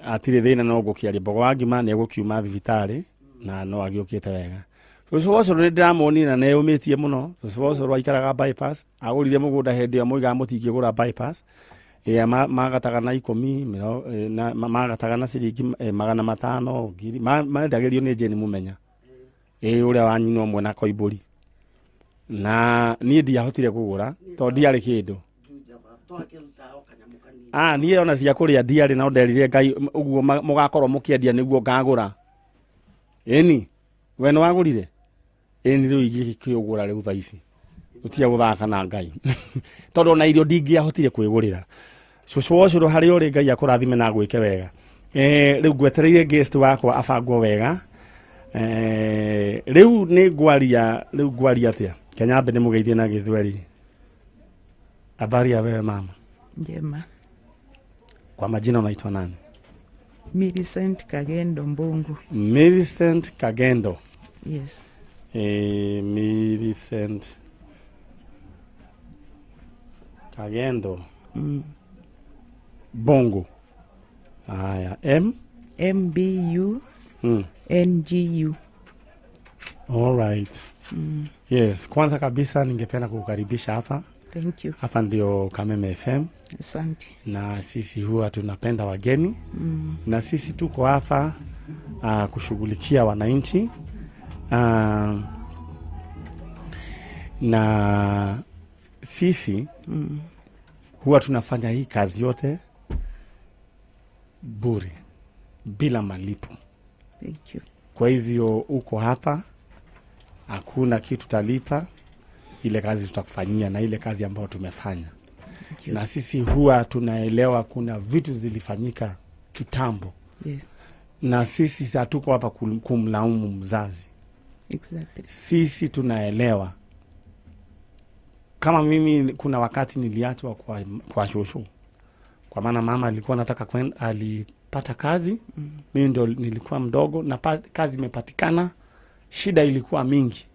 Atirĩ thĩna, no ngũkĩaria. Mbogo wa ngima nĩ egũkiuma thibitarĩ na no agĩũkĩte wega. Cũcũ wa ũcũrũ nĩ ndĩramuonire na nĩeyũmĩtie mũno. Cũcũ wa ũcũrũ aikaraga bypass, agũrire mũgũnda hĩndĩ ĩyo moigaga mũtingĩgũra bypass ĩa magataga na 10 magataga na ciringi 500 ngiri mendagĩrio nĩ Jane Mũmenya ĩ ũrĩa wa nyina ũmwe na Koimbũri, na niĩ ndiahotire kũgũra tondũ ndiarĩ kĩndũ. Juja ba twakĩruta o kanyamũ kanini. Ah, niĩ ona cia kũrĩa ndiarĩ, no nderire Ngai ũguo mũgakorwo mũkĩendia nĩguo ngagũra. Ĩni we nĩ wagũrire? Ĩni rĩu ingĩkĩũgũra rĩu thaa ici ũtige gũthaka na Ngai, tondũ ona irio ndingĩahotire kwĩgũrĩra. Cũcũ wa ũcũrũ, harĩa ũrĩ, Ngai akũrathime na agwĩke wega. Rĩu ngwetereire guest wakwa abangwo wega. Rĩu nĩ ngwaria, rĩu ngwaria atĩa? Kenyambe nĩ mũgeithie na Gĩthweri. Habari ya wewe mama? Njema. Kwa majina unaitwa nani? Millicent Kagendo Mbungu. Millicent Kagendo. Yes. Millicent Kagendo Bongo. Haya, M MBU NGU. All right. Yes, kwanza kabisa ningependa kukukaribisha hapa. Thank you. Hapa ndio Kameme FM. Asante. Na sisi huwa tunapenda wageni na sisi tuko hapa kushughulikia wananchi na sisi huwa tunafanya hii kazi yote bure bila malipo. Thank you. Kwa hivyo uko hapa, hakuna kitu talipa, ile kazi tutakufanyia na ile kazi ambayo tumefanya. Thank you. Na sisi huwa tunaelewa kuna vitu zilifanyika kitambo. Yes. Na sisi hatuko hapa kumlaumu mzazi. Exactly. Sisi tunaelewa. Kama mimi kuna wakati niliachwa kwa shosho, kwa maana mama alikuwa anataka kwenda, alipata kazi mimi ndo nilikuwa mdogo na kazi imepatikana, shida ilikuwa mingi.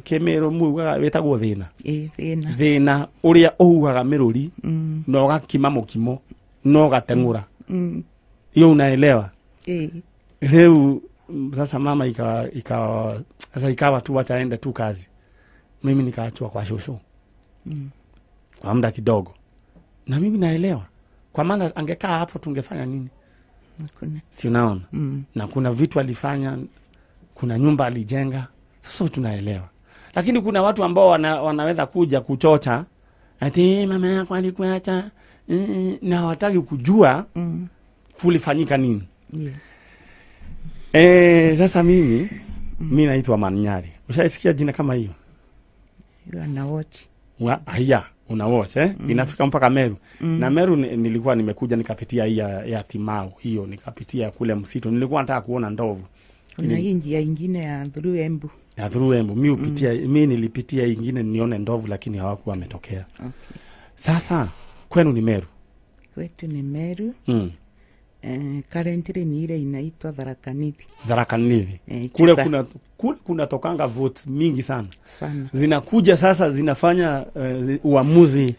Kemero mugaga wetagwo thina. Thina. Thina uria uhuhaga miruri na ugakima mukimo na ugateng'ura. Hiyo unaelewa? Leo sasa mama ikawa sasa ikawa tu wacha aende tu kazi, mimi nikaachwa kwa shosho kwa muda kidogo, na mimi naelewa, kwa maana angekaa hapo tungefanya nini? Hakuna. Si unaona? Na kuna vitu alifanya, kuna nyumba alijenga, sasa tunaelewa. Lakini kuna watu ambao wanaweza kuja kuchocha ati mama yako alikuacha, na hawataki kujua kulifanyika nini. Yes. Sasa mimi naitwa Manyari. Ushaisikia jina kama hiyo? You are na watch. Haya, una watch eh? Inafika mpaka Meru. Na Meru nilikuwa nimekuja nikapitia hii ya Timau hiyo, nikapitia kule msitu. Nilikuwa nataka kuona ndovu. Kuna hii njia ingine ya through Embu. Ya through Embu. Mimi hupitia, mimi nilipitia ingine nione ndovu lakini hawakuwa wametokea. Okay. Sasa kwenu ni Meru? Kwetu ni Meru. Currently ni ile inaitwa Tharaka Nithi. Tharaka Nithi. Kule Chuka. kuna tokanga vote mingi sana. Sana. Zinakuja sasa zinafanya uamuzi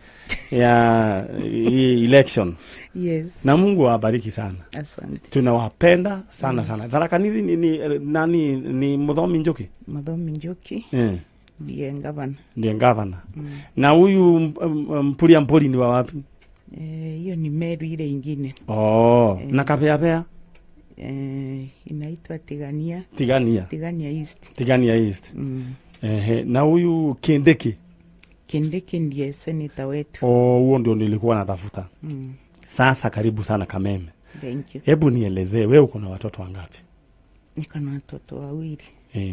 ya hii election. Yes. Na Mungu awabariki sana. Asante. Tunawapenda sana sana. Tharaka Nithi ni nani, ni Muthomi Njuki? Muthomi Njuki. Ndiye gavana. Ndiye gavana. Na huyu Mpuria Mpuri ni wa wapi? Hiyo ni Meru ile ingine. Na Kapeapea? Inaitwa Tigania. Tigania. Tigania East. Tigania East. Na huyu Kindiki? Kindiki ndiye senator wetu. Oh, huo ndio nilikuwa natafuta. Sasa karibu sana Kameme. Thank you. Hebu nielezee, wewe uko na watoto wangapi? Niko na watoto wawili.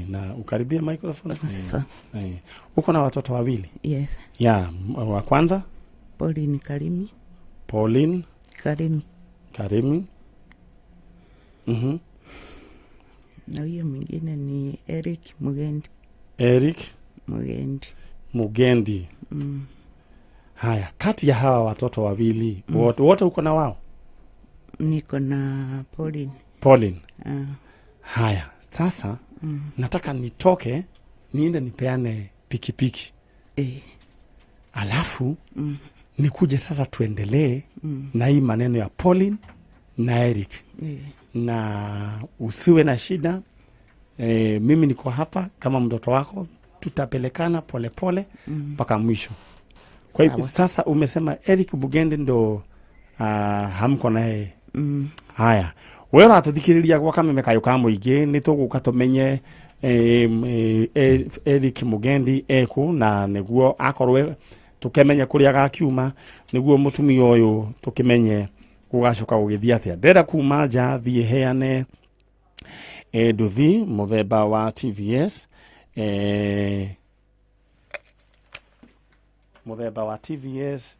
Na ukaribia microphone. Sasa. Uko na watoto wawili? Yes. Ya, wa kwanza? Pauline Karimi. Pauline Karimi. Karimi. Na huyo mwingine ni Eric Mugendi. Eric Mugendi. Mugendi. Haya, kati ya hawa watoto wawili, wote uko na wao? Niko na Pauline. Pauline. Haya, sasa nataka nitoke niende nipeane pikipiki. Alafu nikuje sasa tuendelee na hii maneno ya Pauline na Eric. Na usiwe na shida. Mimi niko hapa kama mtoto wako, tutapelekana polepole mpaka mwisho. Kwa hivyo sasa umesema Eric Mugendi ndo hamko naye. Haya, wewe uratuthikiriria gwa Kameme Kayũ ka Mũingĩ, nĩ tũgũka tũmenye Eric Mugendi eku, na nĩguo akorwe tũkemenye kũrĩa agakiuma, nĩguo mũtumia ũyũ tũkĩmenye gũgacoka gũgĩthiĩ atĩa. Ndĩrenda kuma nja thiĩ heane nduthi mũthemba wa TVS, mũthemba wa TVS,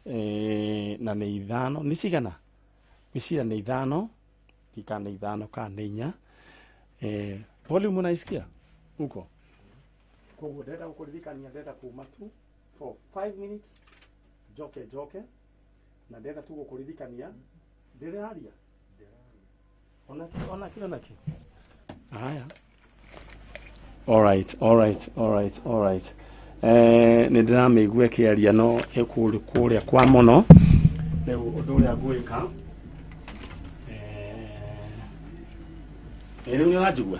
na nĩ ithano, nĩ cigana? Gwĩciria nĩ ithano, kana nĩ ithano kana nĩ inya. Volume unaisikia huko? Koguo ndĩrenda gũkũririkania, ndĩrenda kuma tu for 5 minutes, njoke njoke, na ndĩrenda tu gũkũririkania ndĩraria ona kĩ ona kĩ. Haya. All right, all right, all right, all right. Nĩ ndĩramĩigua ĩkĩaria no ĩkũrĩ kũrĩa kwa mũno. Rĩu ũndũ ũrĩa ngwĩka, rĩu nĩ ũranjigua?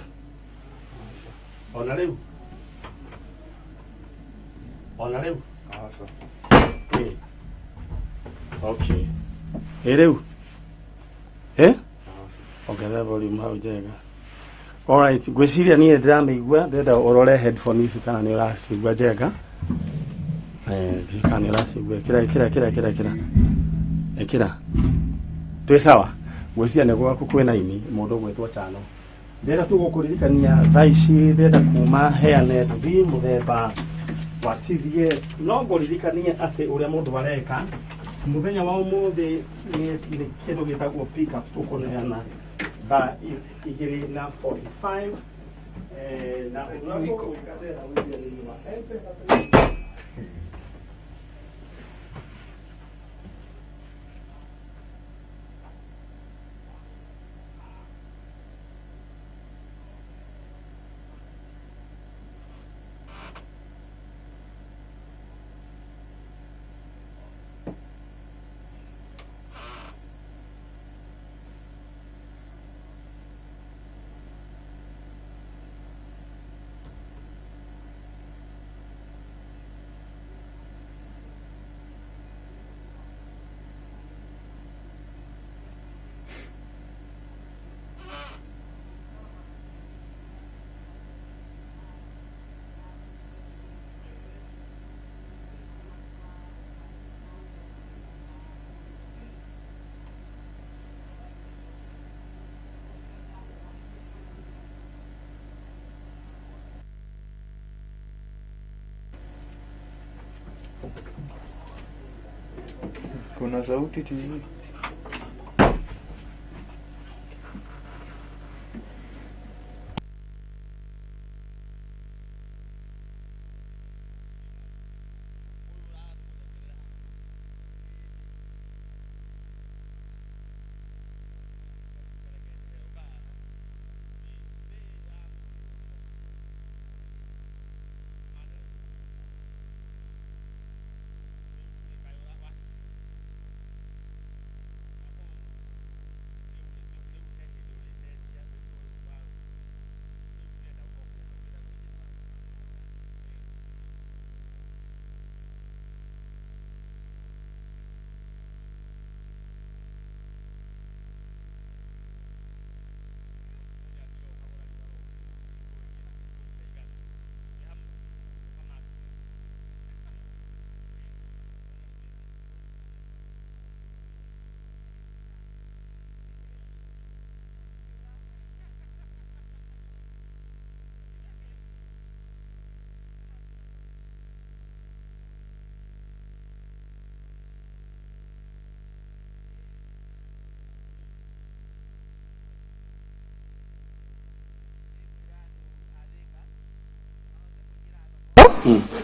Ona rĩu? Ona rĩu? Aca. Ĩ. Okay, ĩ rĩu ĩ ongerera volume hau njega. Alright, ngwĩciria niĩ ndĩramĩigua. Ndĩrenda ũrore headphone ici kana nĩ ũracigua njega. Eh, ndiũĩ kana nĩ ũracigua. Ĩkĩra, ĩkĩra, ĩkĩra, ĩkĩra, ĩkĩra, ĩkĩra. Twĩ sawa. Ngwĩciria nĩ gwaku kwĩna ini mũndũ ũgwĩtwo Chano. Ndĩrenda tu gũkũririkania thaa ici ndĩrenda kuma heane nduthi mũthemba wa TVS. No ngũririkanie atĩ ũrĩa mũndũ areka mũthenya wa ũmũthĩ nĩ kĩndũ gĩtagwo pick up tũkũneana thaa 2:45. Na ũndũ ũrĩa tũgwĩka, ndĩrenda ũingĩre thĩinĩ wa M-Pesa. Kuna sauti TV.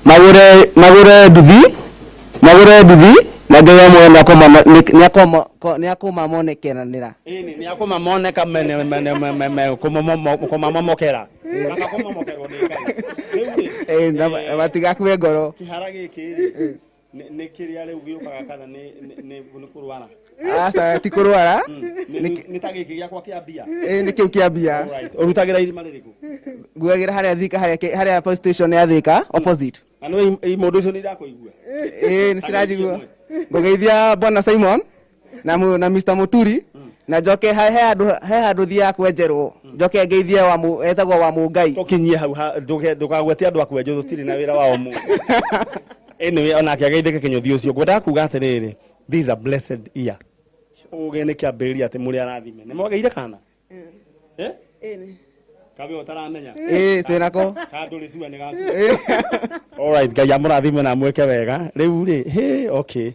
Magũre nduthi na Ngai amwe nĩ akũmamonekeranĩra. Ĩni nĩ akũmamoneka mene mene mene mene kũmamomokera makakomomokerwo nĩ Ngai. Rĩu rĩ, Ĩ, na matigakue ngoro. Kĩhara gĩkĩ rĩ, nĩ kĩrĩa rĩu gĩũkaga kana nĩ kũrwara? Aca, ti kũrwara. Nĩ ta gĩkĩ gĩakwa kĩa mbia? Ĩ, nĩ kĩu kĩa mbia. Alright. Ũrutagĩra irima rĩrĩkũ? Nguagĩra harĩa Thika, harĩa police station ya Thika opposite. Na nĩ mũndũ ũcio nĩ irakũigua? Ĩ, nĩ ciranjigua. Ngũgeithia bwana Simon na Mr Muturi na njoke he handũ thiaga kwenjerwo, njoke ngeithie wa etagwo wa Mũngai. Tũkinyie hau ndũkagwete andũ akwenjwo, tũtirĩ na wĩra wao mũndũ. Anyway, onake ageithĩke kĩnyũthi ũcio. Ngwendaga kuga atĩrĩrĩ, this is a blessed year. Ũgĩ nĩ kĩambĩrĩria atĩ mũrĩ arathime. Nĩ mwagĩire kana? Eh? Kabe ũtaramenya? Ĩ, twĩnako. Kandũ rĩcua nĩ gaku. Alright, Ngai amũrathime na amwĩke wega. Rĩu rĩ, hĩ, okay.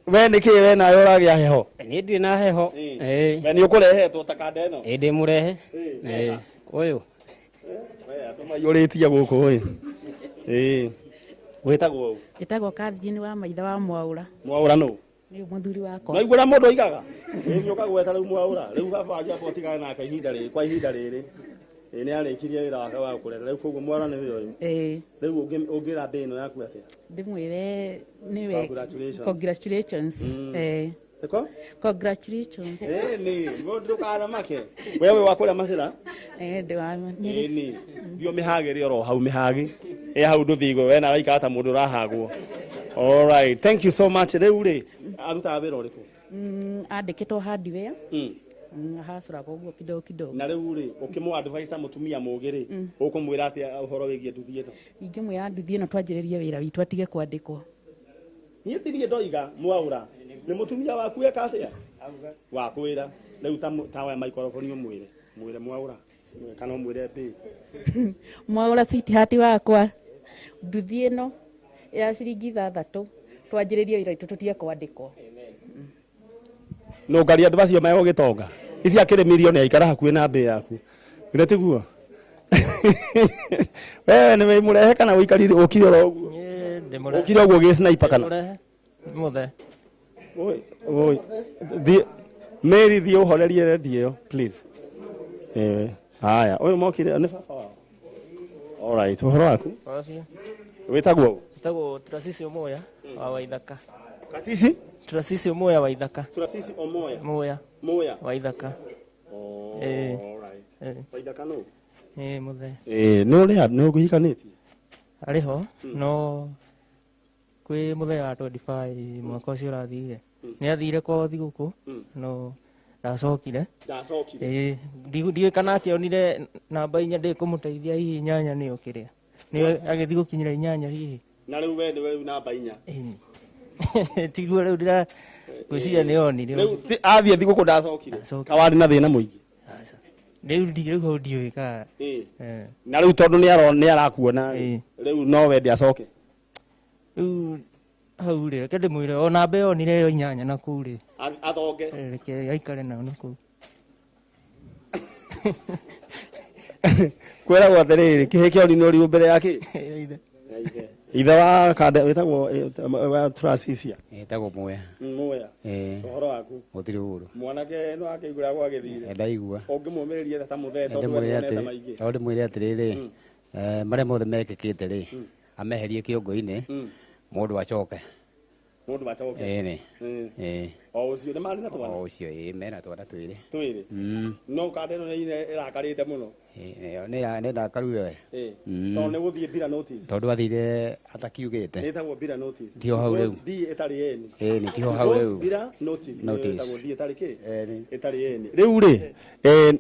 We nĩ kĩ we nawe ũragĩa heho? Niĩ ndirĩ na heho. Ĩĩ. We nĩ ũkũrehetwo ta kanda ĩno? Ĩĩ, ndĩ mũrehe. Ĩĩ, ũyũ. We andũ maiyũrĩtie gũkũ ĩ. Ĩĩ. Wĩtagwo ũ? Njĩtagwo Catherine wa Maitha wa Mwaũra. Mwaũra nũ? Nĩ mũthuri wakwa. No igua mũndũ oigaga. Ĩĩ, nĩ ũkagweta rĩu Mwaũra. Rĩu baba wanyu atigane nake ihinda rĩrĩ, kwa ihinda rĩrĩ. Ĩĩ, nĩ arĩkirie wĩra wake wa kũrera. Rĩu koguo Mwaũra nĩ ũyũ. Ĩĩ. Rĩu ũngĩra mbĩ ĩno yaku atĩa? Ndĩmwĩre nĩwe. Congratulations. Congratulations. Ĩĩ. Ĩko? Congratulations. Ĩĩ, nĩ mũndũ ndũkanamake. We wĩ wa kũrĩa macĩra? Ĩĩ, ndĩ wa Nyĩrĩ. Ĩĩ, nĩ. Thiĩ ũmĩhagĩre oro hau mĩhagi. Ĩ hau ndũthigwe we na waikara ta mũndũ ũrahagwo. All right, thank you so much. Rĩu rĩ, arutaga wĩra ũrĩkũ? Andĩkĩtwo hardware. Ahacũraga ũguo kidogo kidogo. Na rĩu rĩ, ũkĩmũ advise ta mũtumia mũgĩ rĩ, ũkũmwĩra atĩa ũhoro wĩgiĩ nduthi ĩno? Ingĩmwĩra nduthi ĩno twanjĩrĩrie wĩra witũ atige kwandĩkwo. Niĩ ti niĩ ndoiga, Mwaũra, nĩ mũtumia waku eka atĩa wakwĩra. Rĩu ta woya maikoroboni ũmwĩre, mwĩre Mwaũra kana ũmwĩre mbĩ. Mwaũra sweetheart wakwa, nduthi ĩno ya ciringi 6 twanjĩrĩrie wĩra witũ tũtige kwandĩkwo. Nũngari andũ acio megũgĩtonga ici akĩrĩ mirioni aikara hakuhĩ na mbĩ yaku, githĩ tiguo? Wewe nĩ mũrehe kana ũikarire ũkire oro ũguo? Ũkire ũguo gĩ sniper kana? Mũrehe mũthe. Oi, oi. Thiĩ Mary, thiĩ ũhorerie redio ĩyo please. Haya, ũyũ mokire nĩ baba wao. All right, ũhoro waku? Ũcio. Wĩtagwo ũ? Wĩtagwo Trasisi Omoya wa Waithaka. Kasisi? Trasisi Omoya wa Ithaka. Trasisi Omoya. Moya. Moya. Wa Ithaka. Oh, all right. Waithaka nũ? Mũthee. Nĩ ũrĩa nĩ ũkĩhikanĩtie? Arĩ ho, no kwĩ mũthee wa 25 mwaka ũcio ũrathire. Nĩ athire kwao thigũkũ, no ndacokire. Ndacokire. Ndiũĩ kana akĩonire namba 4 ndĩkũmũteithia, hihi 8 nĩyo kĩrĩa. Nĩyo agĩthiĩ gũkinyĩra 8 hihi. Na rĩu we nĩwe rĩu namba 4. Ĩni. Tiguo rĩu ndĩra ngwĩciria nĩ onire. Rĩu athiĩ thigũkũ ndacokire. Kawarĩ na thĩna mũingĩ. Aca. Rĩu rĩu hau ndiũĩ kana. Na rĩu tondũ nĩ arakuona rĩ, rĩu no wende acoke. Rĩu hau rĩ, reke ndĩmwĩre o namba ĩyo onire ĩyo 8 na kũu rĩ. Athonge. Reke aikare nayo na kũu. Kwĩragwo atĩrĩrĩ, kĩhĩ kĩoni nĩ ũriũ mbere ya kĩ? Ithe. Ithe wa kande wĩtagwo wa Trasisia. Ĩtagwo Muya. Muya. Ũhoro waku? Gũtirĩ ũru. Mwanake no akĩigua gwagĩthire. Ndaigua. Ũngĩmũmĩrĩria ta mũthee tondũ we Ndĩmwĩre nĩwonete maingĩ. No ndĩmwĩre atĩrĩrĩ, marĩa mothe mekĩkĩte rĩ, ameherie kĩongo-inĩ, mũndũ acoke. Mũndũ acoke. Ĩĩ. O ũcio nĩ marĩ na twana? O ũcio, ĩĩ, mena twana twĩrĩ. Twĩrĩ? No kande ĩno nĩ ĩrakarĩte mũno. Nĩ ndakaru we. Tondũ nĩ gũthiĩ bila notice. Tondũ athire atakiugĩte. Ĩtagwo bila notice. Tiho hau rĩu. D ĩtarĩ N. Ĩĩ, tiho hau rĩu. Bila notice. Notice. Ĩtagwo D ĩtarĩ kĩ? Ĩtarĩ N. Rĩu rĩ,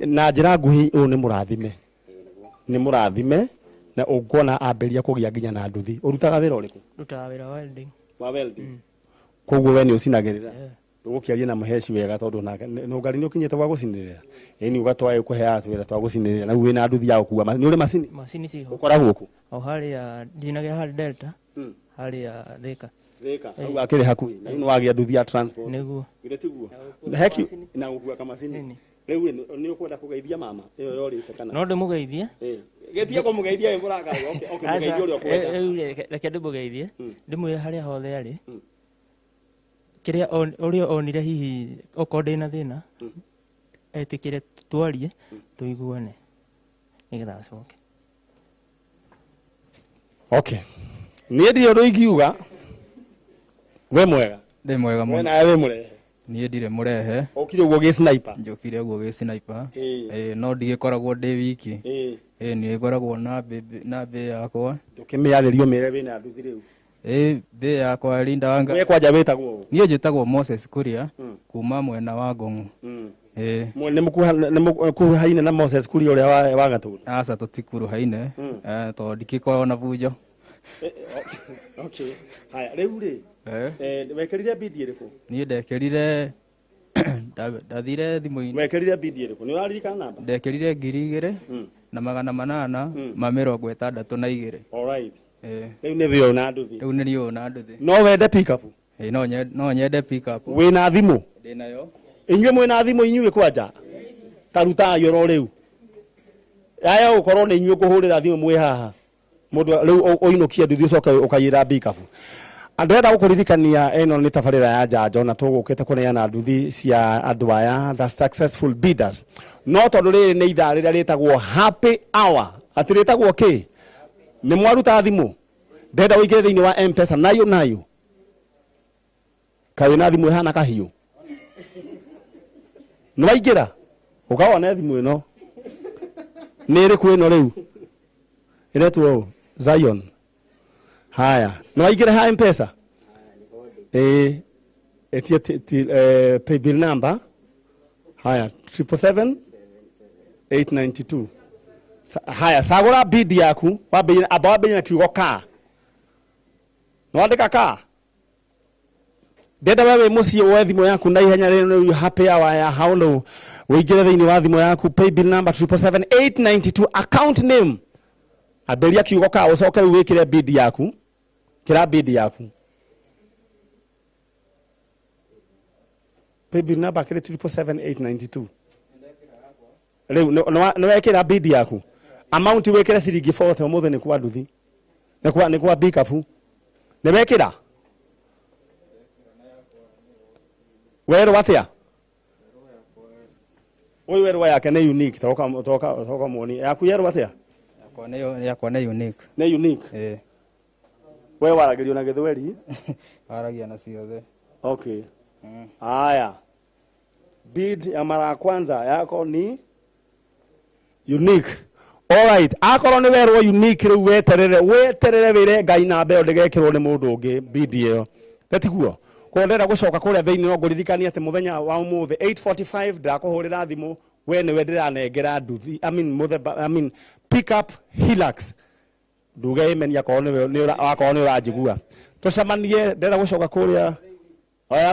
na njĩra nguhĩ ũyũ nĩ mũrathime. Nĩ mũrathime na ũkuona ambĩrĩria kũgĩa nginya na nduthi. Ũrutaga wĩra ũrĩkũ? Ndutaga wĩra wa welding. Wa welding. Koguo we nĩ ũcinagĩrĩra? Ndũgũkĩaria na mũheci wega tondũ nake nũngari nĩ ũkinyĩte gwa gũcinĩrĩra. Ĩni ũgatwae ũkũheaga twĩra twa gũcinĩrĩra. Na rĩu wĩna nduthi ya gũkua nĩ ũrĩ macini? Macini ciho. Ũkoragwo kũ? O harĩa ndinagia harĩa Delta. Harĩa Thika. Thika. Hau akĩrĩ hakuhĩ. Na rĩu nĩ wagĩa nduthi ya transport. Nĩguo. Githĩ tiguo? Heki na gũkua kamacini. Rĩu nĩ ũkwenda kũgeithia mama ĩyo yorĩte kana? No ndĩmũgeithie. Gĩtige kũmũgeithia wĩ mũrakaru. Okay, okay, mũgeithie ũrĩa ũkwenda. Rĩu reke ndĩmũgeithie. Ndĩmwĩre harĩa hothe arĩ. Kĩrĩa ũrĩa onire hihi okorwo ndĩna thĩna, etĩkĩre twarie, tũiguane nĩgetha acoke. Okay. Niĩ ndirĩ ũndũ ingiuga. We mwega? Ndĩ mwega We mũno. nawe wĩ mũrehe? Niĩ ndirĩ mũrehe. Ũkire ũguo gĩ sniper? Njũkire ũguo gĩ sniper. No ndigĩkoragwo ndĩ wiki. Nĩ ngoragwo na mbĩ yakwa. Ndũkĩmĩarĩrie ũmĩre wĩna nduthi rĩu. Mbĩ yakwa Linda Wanga. We kwanja wĩtagwo ũ? Niĩ njĩtagwo Moses Kuria kuma mwena wa Ngong'o. Nĩ mũkuhaine na Moses Kuria ũrĩa wa Gatũndũ? Aca, tũtikuruhaine, tondũ ndikĩkoragwo na bunjo. Okay. Haya, rĩu rĩ, wekĩrire bidi ĩrĩkũ? Niĩ ndekĩrire, ndathire thimũ-inĩ. Wekĩrire bidi ĩrĩkũ? Nĩ ũraririkana namba? Ndekĩrire 2862. All right. Rĩu nĩ ũyũ na nduthi. Rĩu nĩ ũyũ na nduthi. No wende pick up? No nyende pick up. Wĩna thimũ? Ndĩ nayo. Inyuĩ mwĩna thimũ inyuĩ kwanja? Ta rutai oro rĩu. Aya gũkorwo nĩ inyuĩ ngũhũrĩra thimũ mwĩ haha. Mũndũ rĩu ũinũkie nduthi ũcoke ũkaiyĩra pick up. Andĩrenda gũkũririkania ĩno nĩ tabarĩra ya njanjo na tũgũkĩte kũneana nduthi cia andũ aya the successful bidders. No tondũ rĩrĩ nĩ ithaa rĩrĩa rĩtagwo happy hour. Atĩ rĩtagwo kĩ? Nĩ mwaruta thimũ? Ndĩrenda ũingĩre thĩinĩ wa M-Pesa nayo nayo. Kaĩ wĩna thimũ ĩhana kahiũ? Nĩ waingĩra? Ũkawone thimũ ĩno. Nĩ ĩrĩkũ ĩno rĩu? Ĩretwo ũũ? Zion. Haya, nĩ waingĩra ha M-Pesa? Ĩĩ, ĩtie paybill number. Haya, 777 892. Haya, cagũra bid yaku, wambĩrĩrie, amba wambĩrĩrie na kiugo ka. Nĩwandĩka ka? Ndenda we wĩ mũciĩ woe thimũ yaku na ihenya rĩrĩ happy hour ya hau ũingĩre thĩinĩ wa thimũ yaku, paybill number 777 892, account name, ambĩrĩria kiugo ka, ũcoke rĩu wĩkĩre bid yaku. Kĩra bid yaku, paybill number kĩrĩ 777 892. Rĩu nĩ wekĩra bid yaku, amount wĩkĩre ciringi 40. Ũmũthĩ nĩ kwa nduthi, nĩ kwa bikabu. Nĩ wekĩra werwo atĩa? Ũyũ werwo yake nĩ unique. Toka toka toka muoni yaku yerwo atĩa? Yakwa nĩ unique. Nĩ unique? Ĩĩ. We waragĩrio na gĩthweri? Waragia na ciothe. Okay. Haya, bid ya mara ya kwanza yako ni unique. Alright, akorwo nĩ werwo unique, rĩu weterere, weterere wĩre Ngai namba ĩyo ndĩgekĩrwo nĩ mũndũ ũngĩ bid ĩyo, tetiguo? Koguo ndĩrenda gũcoka kũrĩa thĩinĩ, no ngũririkania atĩ mũthenya wa ũmũthĩ 8:45 ndĩrakũhũrĩra thimũ. We nĩwe ndĩranengera nduthi, I mean, mũthemba, I mean, pickup Hilux. Nduge amen akorwo nĩ wakorwo nĩ ũranjigua. Tũcemanie, ndĩrenda gũcoka kũrĩa.